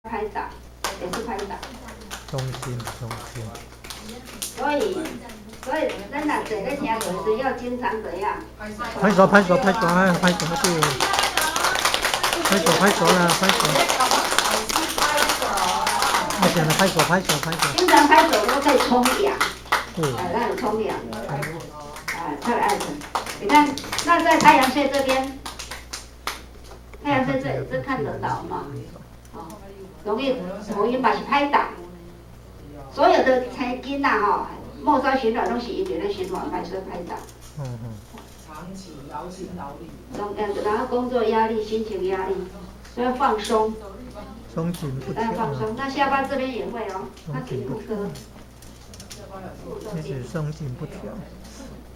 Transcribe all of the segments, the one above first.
拍打，也是拍打。中心中心。所以咱若坐咧聽課時要經常怎樣？拍手拍手拍手哎，拍手對。拍手拍手啦，拍手。我講啦，拍手拍手拍手。經常拍手都可以充氧。哎，讓你充氧。哎，特別愛困。你看，那在太陽穴這邊，太陽穴這看得到嗎？哦，容易頭暈嘛是拍打。所有的青筋呐吼，末梢循環攏是因為咧循環歹，所以拍打。長期勞心勞力。然後工作壓力、心情壓力，所以放鬆。鬆緊不調。放鬆，那下巴這邊也會哦，那是婦科。那是鬆緊不調，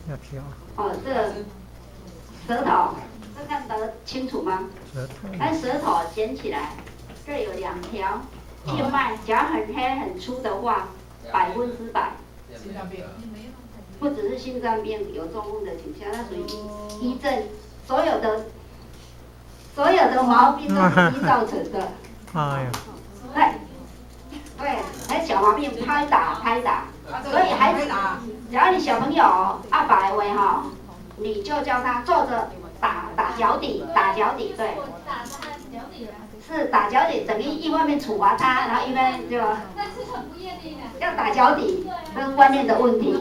要調。哦，這舌頭，這看得清楚嗎？舌頭。但舌頭撿起來，這有兩條靜脈，假如很黑很粗的話，100%。心臟病。不只是心臟病，有中風的傾向，那屬於癔症，所有的毛病都是癔造成的。哎呀。對，對，還小毛病拍打拍打，所以孩子，只要你小朋友阿爸的話哈，你就叫他坐着打打腳底，打腳底，對。是打腳底，等於一方面處罰他，然後一邊就。要打腳底，這是觀念的問題。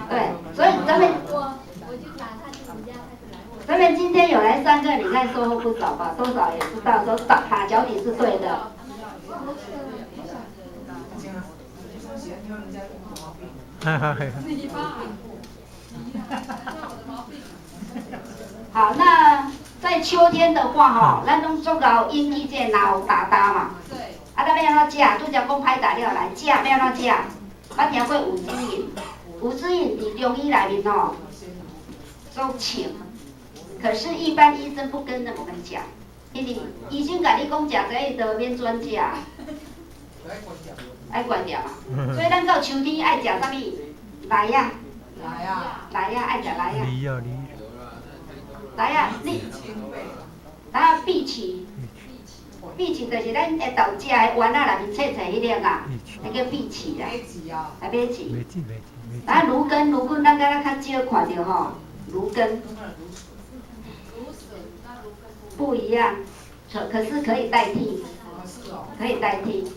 對，所以咱們。咱們今天有來上課，你看收穫不少吧？多少也知道說打打腳底是對的。哈哈哈。好，那在秋天的話吼，咱攏足𠢕引起這個腦打打嘛。對。啊，咱欲按怎食？拄才講拍打了來食，欲按怎食？捌聽過五汁飲？五汁飲佇中醫內面吼，足清。可是，一般醫生不跟我們講，因為醫生共你講食這個，伊就免轉食。愛關掉嘛。所以咱到秋天愛食啥物？梨仔。梨仔。梨仔愛食梨仔。梨啊梨。梨仔，你，梨仔荸薺，荸薺就是咱下晝食的丸仔內面脆脆彼粒啊，彼叫荸薺啦。啊，馬刺。啊，蘆根，蘆根咱敢若較少看著吼，蘆根。不一樣，可是可以代替，可以代替。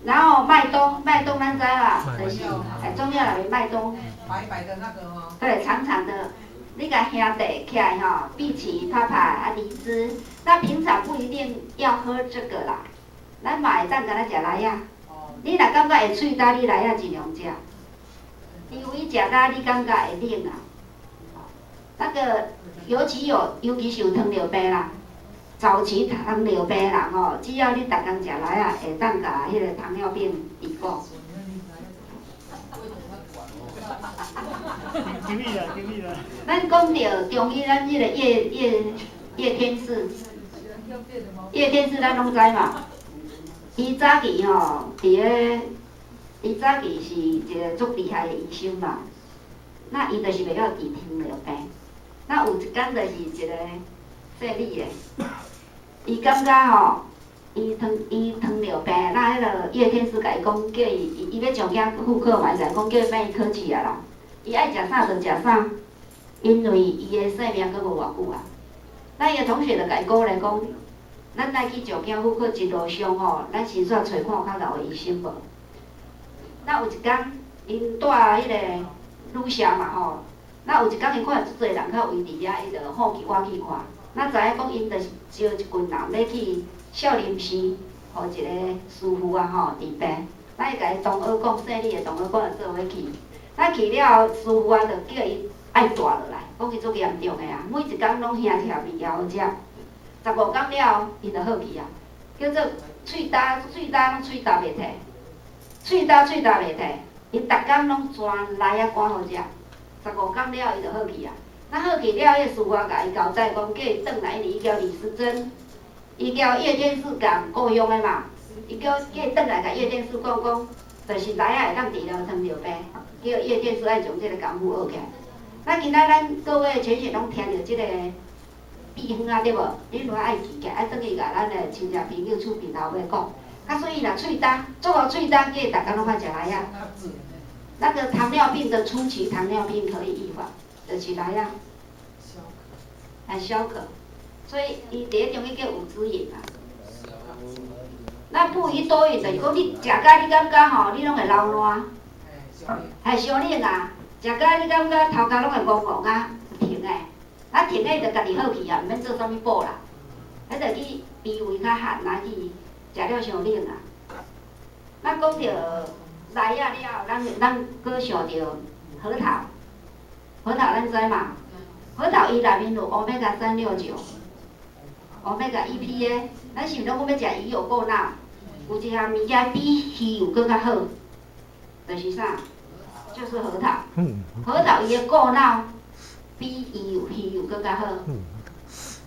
然後麥冬，麥冬咱知啦，就是哎中藥內面麥冬。白白的那個嗎？對，長長的。你共兄弟起來吼，荸薺拍拍啊，梨汁。那平常不一定要喝這個啦，咱嘛會當敢若食梨仔。你若感覺會喙焦，你梨仔盡量食。因為食焦你感覺會冷啊。那個尤其是有糖尿病啦，早期糖尿病人吼，只要你逐工食梨仔，會當共彼個糖尿病治好。咱講著中醫，咱彼個葉天士，葉天士咱攏知嘛。伊早期吼，佇咧，伊早期是一個足厲害的醫生嘛。那伊就是袂曉治糖尿病。那有一工就是一個姓李的，伊感覺吼，伊糖尿病，那彼個葉天士共伊講，叫伊伊欲上京赴考嘛，伊就講叫伊欲去考試啊啦。伊愛食啥就食啥，因為伊的生命閣無偌久啊。那伊的同學就共伊鼓勵講，咱愛去上京赴考，一路上吼，咱先煞揣看有較𠢕的醫生無？那有一工，𪜶蹛彼個旅社嘛吼，那有一工𪜶看足濟人較圍佇遐，伊就好奇倚去看。那知影講𪜶就是招一群人欲去少林寺，予一個師傅啊吼治病。那伊共伊同學講，姓李的同學講會做伙去。那去了後，師傅啊就叫伊愛蹛落來，講伊足嚴重的啊，每一工攏胸貼物件予食。15工了後，伊就好去啊，叫做喙焦，喙焦攏喙焦袂退，喙焦喙焦袂退，伊逐工攏煎梨仔乾予食。15工了後，伊就好去啊。那好去了，彼個師傅共伊交代講，叫伊轉來，因為伊叫李時珍，伊叫葉天士仝故鄉的嘛，伊叫伊轉來共葉天士講講，就是梨仔會當治療糖尿病，叫葉天士愛將這個功夫學起來。那今仔咱各位全學攏聽著這個秘方啊，對無？恁若愛記起，愛轉去共咱的親戚朋友厝邊頭尾講。啊，所以若喙焦，做予喙焦，叫伊逐工攏愛食梨仔。那個糖尿病的初期糖尿病可以預防，就是梨仔。來消渴，所以伊佇咧中醫叫五汁飲啊。那不宜多飲，就是講你食甲你感覺吼，你攏會流汗，係傷冷啊！食甲你感覺頭殼攏會戇戇啊，停的，啊停的就家己好去啊，毋免做啥物補啦。彼就去脾胃較寒啊，去食了傷冷啊。那講著梨仔了後，咱閣想著核桃，核桃咱知嘛？核桃伊內面有歐米伽369，歐米伽 EPA，咱是毋攏講欲食魚油顧腦？有一項物件比魚油閣較好，就是啥？就是核桃。核桃伊的顧腦比魚油閣較好。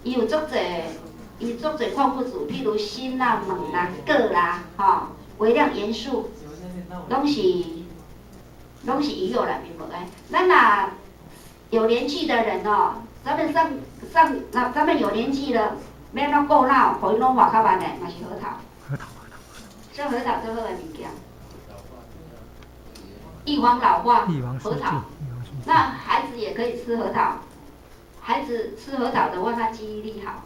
伊有足濟，伊足濟礦物質，譬如鋅啦、錳啦、鉻啦，吼，微量元素，攏是魚油內面無的。咱若有年紀的人哦，咱們上上那咱們有年紀了，欲按怎顧腦，予伊老化較慢的，嘛是核桃。核桃，這核桃最好的物件，預防老化，核桃。那孩子也可以吃核桃，孩子吃核桃的話，他記憶力好。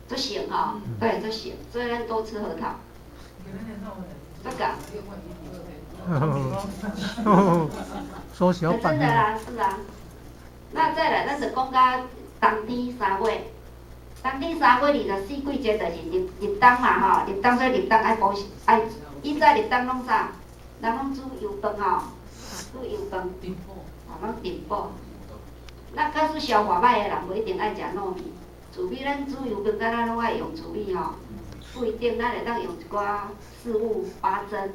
這行哈，對，這行，所以咱多吃核桃。這個。縮小版。真的啊，是啊。那再來，咱就講到冬天三月，冬天三月24季節就是入入冬嘛吼，入冬所以入冬愛補愛，以前入冬攏啥？人攏煮油飯吼，煮油飯，吼攏燉補。那假使消化歹的人，無一定愛食糯米，糯米咱煮油飯，敢若攏愛用糯米吼，不一定，咱會當用一寡四物八珍，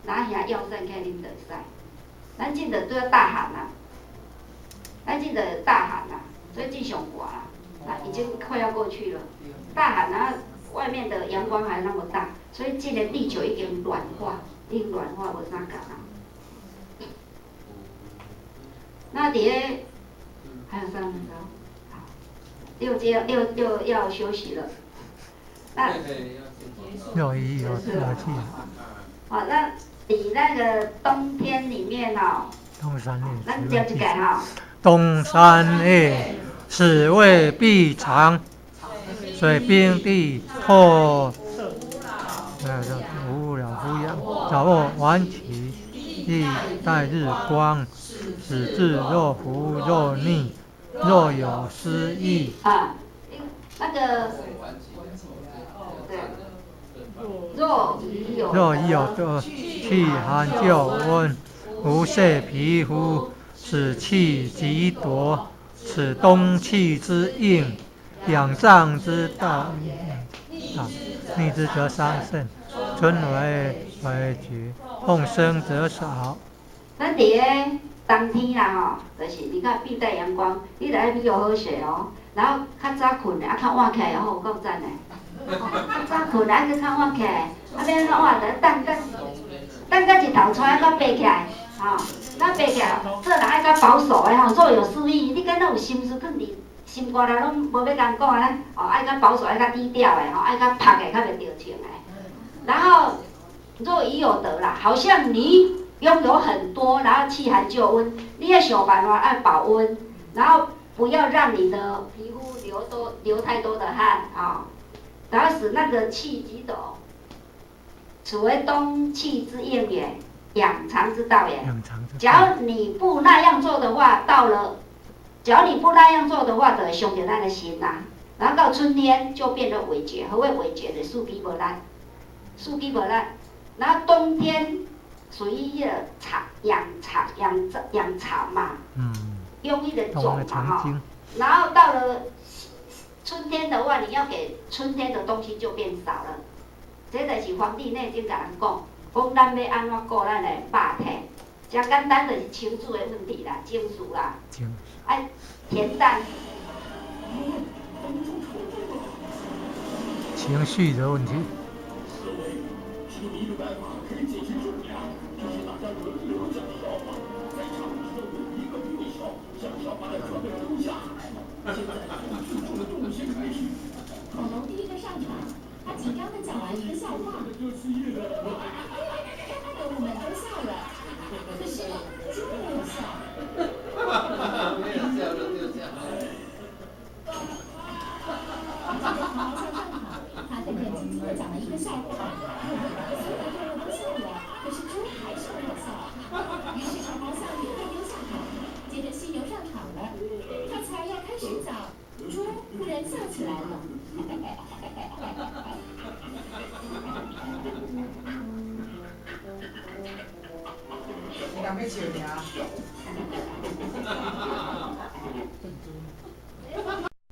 拿遐藥膳起來啉就會使。咱這就拄仔大寒啦，咱這就大寒啦，最近上寒啦，啊，已經快要過去了。大寒啊，外面的陽光還那麼大，所以這個地球已經暖化，已經暖化無啥仝啊。那佇咧還有3分鐘，好，六接六六要休息了。那要一要要去。好，那佇那個冬天裡面哦，冬三月，咱接一個吼。冬三月，此謂必藏，水冰地破，無老夫養，早臥晚起，亦待日光，使至若浮若溺，若有失意。啊，那個，對，若已有若已有得，氣寒就溫，無泄皮膚，使氣急奪，此冬氣之應，養臟之道。啊，逆之則傷腎，春為為絕，痛生則少。咱佇咧冬天啦吼，就是你看必帶陽光，你來比較好勢哦。然後較早睏的，啊較晚起來吼，有夠讚的。較早睏的，啊閣較晚起來，啊欲按怎晚？就等等，等到日頭出來，閣爬起來，吼，咱爬起來，做人愛較保守的吼，若有失意，你敢若有心思囥佇心肝內，攏無欲共講啊，哦，愛較保守，愛較低調的吼，愛較曝的，較袂著穿的。然後若已有得啦，好像你擁有很多，然後氣寒就溫，你要想辦法愛保溫，然後不要讓你的皮膚流太多的汗啊，然後使那個氣急抖。此為冬氣之應也，養藏之道也。養藏之道。假如你不那樣做的話，到了，假如你不那樣做的話，就會傷著咱的心啦。然後到春天就變得萎絕，何謂萎絕？就四肢無力，四肢無力。然後冬天屬於彼個藏養藏養養藏嘛，用彼個種嘛吼。然後到了春天的話，你要給春天的東西就變少了。這就是《黃帝內經》共咱講，講咱欲按怎顧咱的肉體，誠簡單就是情緒的問題啦，情緒啦，愛恬淡。情緒的問題。現在從聚眾的動物先開始。恐龍第一個上場，他緊張地講完一個笑話，動物們都笑了，可是豬沒有笑。沒有笑了就笑。接著黃毛象上場，他戰戰兢兢地講了一個笑話，所有的動物都笑了，可是豬還是沒有笑。於是長毛象愉快溜下台，接着犀牛上場了，他才要開始講，豬忽然笑起來了。你敢欲笑爾？